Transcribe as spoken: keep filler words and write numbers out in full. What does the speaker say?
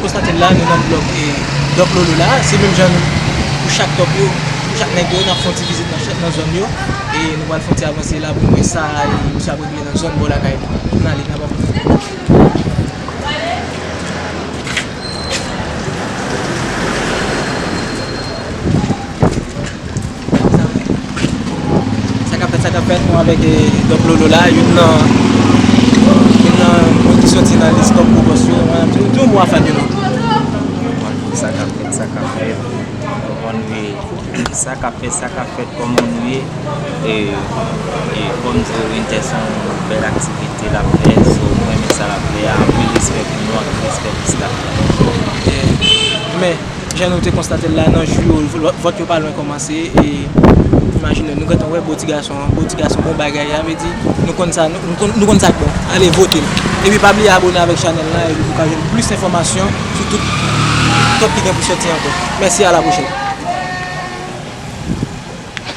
Konstate l la, nou nan blòk, e, Dòk Lolo la, se menm jan nou, pou chak dòk yo, pou chak nèg yo, n ap fè yon ti vizit nan chak, nan zòn yo, e nou pral fè yon ti avanse la pou n wè sa, e, misye ap regle nan zòn bò lakay li. Ann ale, n ap ap. Sa k ap fèt, sa k ap fèt, nou avèk, eh, Dòk Lolo la, youn nan, youn nan moun ki soti nan lis Top Gwo Bòs yo, mwen, tou, tou mwa fè de nou. Sa k ap fèt, sa k ap fèt, kòman nou ye? Sa k ap fèt, sa k ap fèt, kòman nou ye? E, e kòm di yo, Winter se yon bèl aktivite l ap fè, so mwen renmen sa l ap fè a, anpil respè pou nou, anpil respè pou staf la. Eh, men, jan nou te konstate l la, nan jou yo, vò-, vòt yo pa lwen kòmanse, e imajine, nou gentan wè bo ti gason an, bo ti gason bon bagay, sa vle di, nou konn sa, nou, nou konn, nou konn sa k bon. Ale vote l. Epi pa bliye abone avèk chanèl la, epi pou ka jwenn plis enfòmasyon sou tout top ki gen pou sòti ankò. Mèsi, a la pwochèn.